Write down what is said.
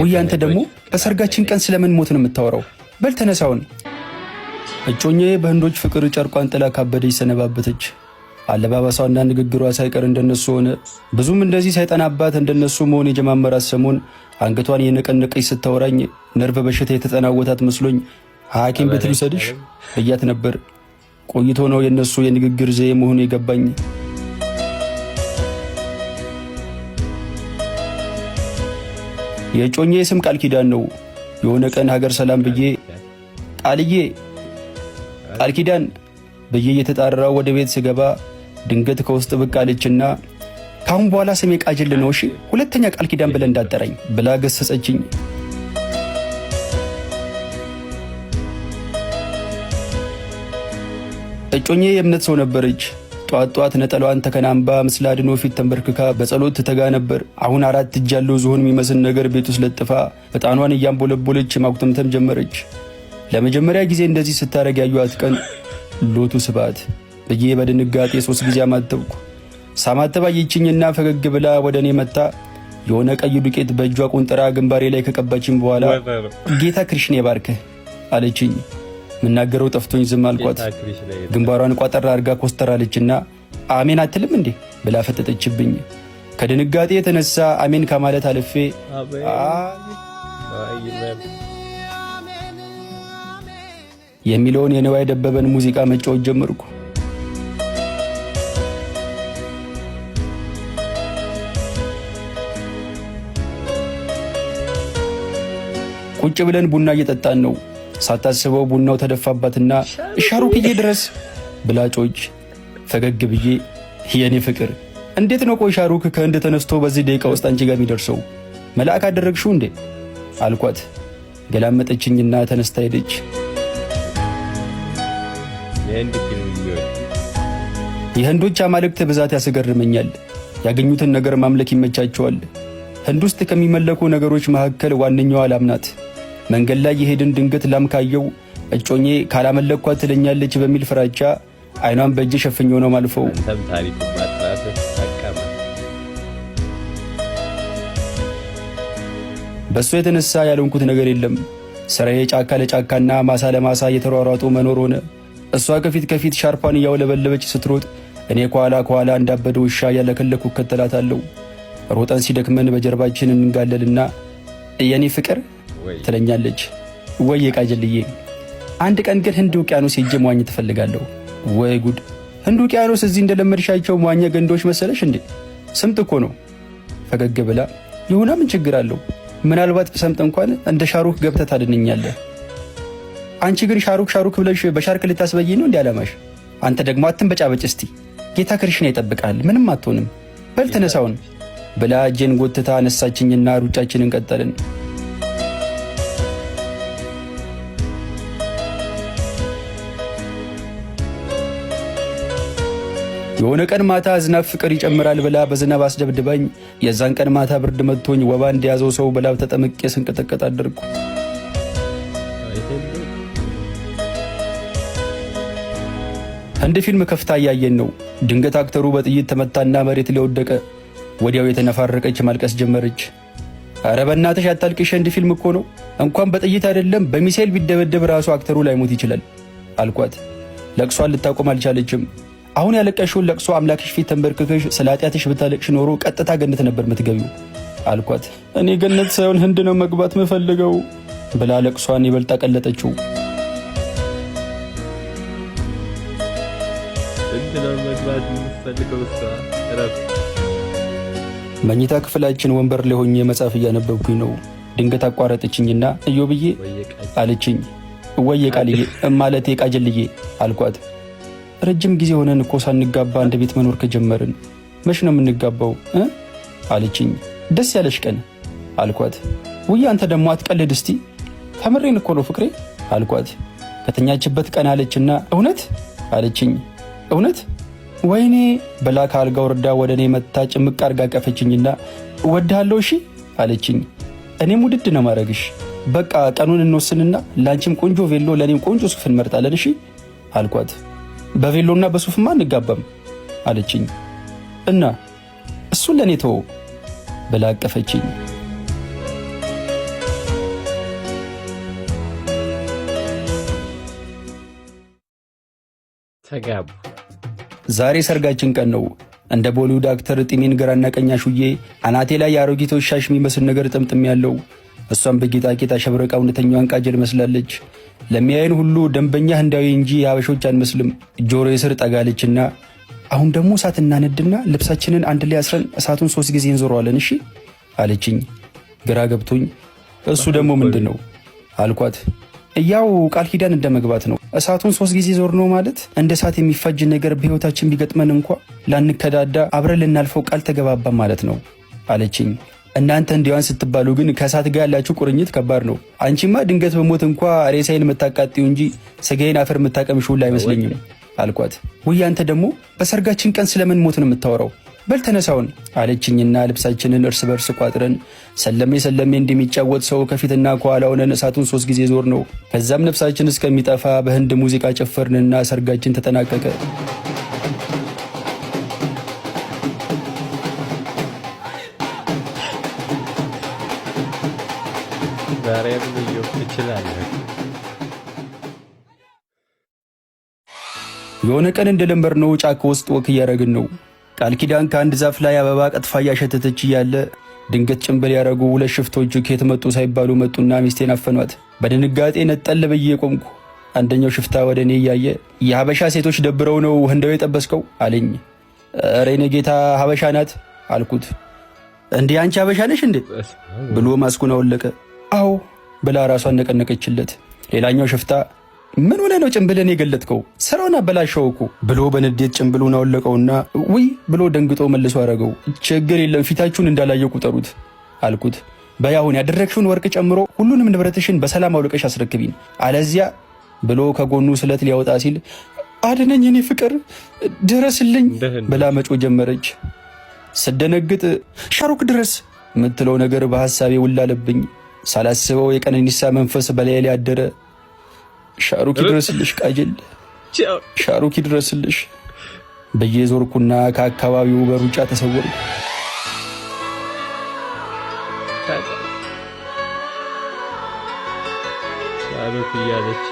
ውይ አንተ ደግሞ በሰርጋችን ቀን ስለምን ሞት ነው የምታወራው? በል ተነሳውን። እጮኛዬ በህንዶች ፍቅር ጨርቋን ጥላ ካበደች ሰነባበተች። አለባበሷና ንግግሯ ሳይቀር እንደነሱ ሆነ። ብዙም እንደዚህ ሳይጠናባት እንደነሱ መሆን የጀማመራት ሰሞን አንገቷን የነቀነቀች ስታወራኝ ነርቭ በሽታ የተጠናወታት መስሎኝ ሐኪም ቤት ልውሰድሽ ብያት ነበር። ቆይቶ ነው የነሱ የንግግር ዘዬ መሆኑ የገባኝ። የእጮኛዬ ስም ቃል ኪዳን ነው። የሆነ ቀን ሀገር ሰላም ብዬ ቃልዬ ቃል ኪዳን ብዬ እየተጣራው ወደ ቤት ስገባ ድንገት ከውስጥ ብቅ አለችና ካሁን በኋላ ስሜ ቃጅል ነው፣ እሺ ሁለተኛ ቃል ኪዳን ብለህ እንዳጠራኝ ብላ ገሰጸችኝ። እጮኛዬ የእምነት ሰው ነበረች። ጧት ጧት ነጠላዋን ተከናንባ ምስለ አድኖ ፊት ተንበርክካ በጸሎት ትተጋ ነበር። አሁን አራት እጅ ያለው ዝሆን የሚመስል ነገር ቤት ውስጥ ለጥፋ ዕጣኗን እያንቦለቦለች ማጉተምተም ጀመረች። ለመጀመሪያ ጊዜ እንደዚህ ስታደርግ ያዩዋት ቀን ሎቱ ስብሐት ብዬ በድንጋጤ 3 ጊዜ አማተብኩ። ሳማተብ አየችኝና ፈገግ ብላ ወደ እኔ መታ የሆነ ቀይ ዱቄት በእጇ ቆንጥራ ግንባሬ ላይ ከቀባችኝ በኋላ ጌታ ክሪሽና ይባርክህ አለችኝ። ምናገረው ጠፍቶኝ ዝም አልኳት። ግንባሯን ቋጠር አድርጋ ኮስተር አለችና አሜን አትልም እንዴ ብላ ፈጠጠችብኝ። ከድንጋጤ የተነሳ አሜን ከማለት አልፌ የሚለውን የንዋይ ደበበን ሙዚቃ መጫወት ጀመርኩ። ቁጭ ብለን ቡና እየጠጣን ነው። ሳታስበው ቡናው ተደፋባትና ሻሩክዬ ድረስ ብላ ጮች። ፈገግ ብዬ የኔ ፍቅር እንዴት ነው ቆይ ሻሩክ ከህንድ ተነስቶ በዚህ ደቂቃ ውስጥ አንቺ ጋር የሚደርሰው መልአክ አደረግሽው እንዴ አልኳት። ገላመጠችኝና ተነስታ ሄደች። የህንዶች አማልክት ብዛት ያስገርመኛል። ያገኙትን ነገር ማምለክ ይመቻቸዋል። ህንድ ውስጥ ከሚመለኩ ነገሮች መካከል ዋነኛዋ ላም ናት። መንገድ ላይ የሄድን ድንገት ላም ካየው እጮኜ ካላመለኳት ትለኛለች በሚል ፍራቻ አይኗን በእጅ ሸፍኜ ነው ማልፈው። በእሱ የተነሳ ያልሆንኩት ነገር የለም። ስራዬ ጫካ ለጫካና ማሳ ለማሳ እየተሯሯጡ መኖር ሆነ። እሷ ከፊት ከፊት ሻርፓን እያውለበለበች ስትሮጥ፣ እኔ ከኋላ ከኋላ እንዳበደ ውሻ እያለከለኩ እከተላታለሁ። ሮጠን ሲደክመን በጀርባችን እንጋለልና የኔ ፍቅር ትለኛለች። ወይ ቃጀልዬ፣ አንድ ቀን ግን ህንድ ውቅያኖስ ሄጄ መዋኘት እፈልጋለሁ። ወይ ጉድ! ህንድ ውቅያኖስ እዚህ እንደለመድሻቸው መዋኛ ገንዶች መሰለሽ እንዴ? ስምጥ እኮ ነው። ፈገግ ብላ ይሁና፣ ምን ችግር አለው? ምናልባት ብሰምጥ እንኳን እንደ ሻሩክ ገብተህ ታድነኛለህ። አንቺ ግን ሻሩክ ሻሩክ ብለሽ በሻርክ ልታስበይኝ ነው እንዲህ አላማሽ? አንተ ደግሞ አትንበጫበጭ እስቲ። ጌታ ክርሽና ይጠብቃል፣ ምንም አትሆንም። በል ተነሳውን ብላ እጄን ጎትታ አነሳችኝና ሩጫችንን ቀጠልን። የሆነ ቀን ማታ ዝናብ ፍቅር ይጨምራል ብላ በዝናብ አስደብድባኝ፣ የዛን ቀን ማታ ብርድ መጥቶኝ ወባ እንደያዘው ሰው በላብ ተጠምቄ ስንቀጠቀጥ አደርኩ። ህንድ ፊልም ከፍታ እያየን ነው። ድንገት actor ኡ በጥይት ተመታና መሬት ላይ ወደቀ። ወዲያው የተነፋረቀች ማልቀስ ጀመረች። ኧረ በእናትሽ አታልቅሽ፣ ህንድ ፊልም እኮ ነው። እንኳን በጥይት አይደለም በሚሳኤል ቢደበደብ ራሱ actor ኡ ላይሞት ይችላል አልኳት። ለቅሷን ልታቆም አልቻለችም። አሁን ያለቀሽውን ለቅሶ አምላክሽ ፊት ተንበርክከሽ ስለ ኃጢአትሽ ብታለቅሽ ኖሮ ቀጥታ ገነት ነበር የምትገቢው አልኳት። እኔ ገነት ሳይሆን ህንድ ነው መግባት ምፈልገው ብላ ለቅሷን ይበልጥ አቀለጠችው። ህንድ ነው መግባት የምፈልገው እሷ እረፍ። መኝታ ክፍላችን ወንበር ላይ ሆኜ መጽሐፍ እያነበብኩኝ ነው። ድንገት አቋረጠችኝና እዮብዬ አለችኝ። ወየ ቃልዬ ማለቴ ቃጀልዬ አልኳት። ረጅም ጊዜ ሆነን እኮ ሳንጋባ አንድ ቤት መኖር ከጀመርን መች ነው የምንጋባው እ አለችኝ። ደስ ያለሽ ቀን አልኳት። ውይ አንተ ደግሞ አትቀልድ እስቲ ተምሬን እኮ ነው ፍቅሬ አልኳት። ከተኛችበት ቀን አለችና እውነት አለችኝ። እውነት ወይኔ ብላ ከአልጋ ወርዳ ወደ እኔ መታ ጭምቅ አርጋ አቀፈችኝና እወድሃለሁ እሺ አለችኝ። እኔም ውድድ ነው ማድረግሽ። በቃ ቀኑን እንወስንና ለአንቺም ቆንጆ ቬሎ ለእኔም ቆንጆ ሱፍ እንመርጣለን እሺ አልኳት። በቬሎና በሱፍማ አንጋባም አለችኝ። እና እሱን ለእኔ ተወው ብላ አቀፈችኝ። ተጋቡ። ዛሬ ሰርጋችን ቀን ነው። እንደ ቦሊውድ actor ጢሜን ግራና ቀኝ አሹዬ አናቴ ላይ የአሮጊቶች ሻሽ የሚመስል ነገር ጥምጥም ያለው፣ እሷም በጌጣጌጥ አሸብረቃ እውነተኛዋን ቃጀል መስላለች። ለሚያየን ሁሉ ደንበኛ ህንዳዊ እንጂ የሀበሾች አንመስልም። ጆሮዬ ስር ጠጋለችና አሁን ደግሞ እሳት እናነድና ልብሳችንን አንድ ላይ አስረን እሳቱን ሶስት ጊዜ እንዞረዋለን፣ እሺ አለችኝ። ግራ ገብቶኝ እሱ ደግሞ ምንድን ነው አልኳት። ያው ቃል ኪዳን እንደ መግባት ነው። እሳቱን ሶስት ጊዜ ዞር ነው ማለት እንደ እሳት የሚፋጅ ነገር በህይወታችን ቢገጥመን እንኳ ላንከዳዳ አብረን ልናልፈው ቃል ተገባባ ማለት ነው አለችኝ። እናንተ እንዲዋን ስትባሉ ግን ከእሳት ጋር ያላችሁ ቁርኝት ከባድ ነው። አንቺማ ድንገት በሞት እንኳ ሬሳዬን የምታቃጥዪው እንጂ ስጋዬን አፈር የምታቀምሺው ሁላ አይመስለኝም አልኳት። ውይ አንተ ደግሞ በሰርጋችን ቀን ስለምን ሞት ነው የምታወራው? በል ተነሳውን አለችኝና ልብሳችንን እርስ በርስ ቋጥረን ሰለሜ ሰለሜ እንደሚጫወት ሰው ከፊትና ከኋላ ሆነን እሳቱን ሶስት ጊዜ ዞርነው። ከዛም ነፍሳችን እስከሚጠፋ በህንድ ሙዚቃ ጨፈርንና ሰርጋችን ተጠናቀቀ። ዛሬም ልዩ እችላለሁ። የሆነ ቀን እንደለመድነው ጫካ ውስጥ walk እያደረግን ነው። ቃል ኪዳን ከአንድ ዛፍ ላይ አበባ ቀጥፋ እያሸተተች እያለ ድንገት ጭንብል ያደረጉ ሁለት ሽፍቶች ከየት መጡ ሳይባሉ መጡና ሚስቴን አፈኗት። በድንጋጤ ነጠል ብዬ ቆምኩ። አንደኛው ሽፍታ ወደ እኔ እያየ የሀበሻ ሴቶች ደብረው ነው ህንዳዊ የጠበስከው አለኝ። ኧረ የኔ ጌታ ሀበሻ ናት አልኩት። እንዲህ አንቺ ሀበሻ ነሽ እንዴ ብሎ ማስኩን አወለቀ። አዎ ብላ ራሷን ነቀነቀችለት። ሌላኛው ሽፍታ ምን ሆነ ነው ጭንብልን የገለጥከው? ስራውን አበላሸው እኮ ብሎ በንዴት ጭንብሉን አወለቀውና ውይ ብሎ ደንግጦ መልሶ አረገው። ችግር የለም፣ ፊታችሁን እንዳላየ ቁጠሩት አልኩት። በይ አሁን ያደረግሽውን ወርቅ ጨምሮ ሁሉንም ንብረትሽን በሰላም አውልቀሽ አስረክቢን፣ አለዚያ ብሎ ከጎኑ ስለት ሊያወጣ ሲል አድነኝ፣ የኔ ፍቅር ድረስልኝ ብላ መጮህ ጀመረች። ስደነግጥ ሻሩክ ድረስ የምትለው ነገር በሐሳቤ ውላለብኝ። ሳላስበው የቀነኒሳ መንፈስ በላይ ላይ አደረ። ሻሩክ ይድረስልሽ፣ ቃጅል ሻሩክ ይድረስልሽ ብዬ ዞርኩና ከአካባቢው በሩጫ ተሰወርኩ። ሻሩክ እያለች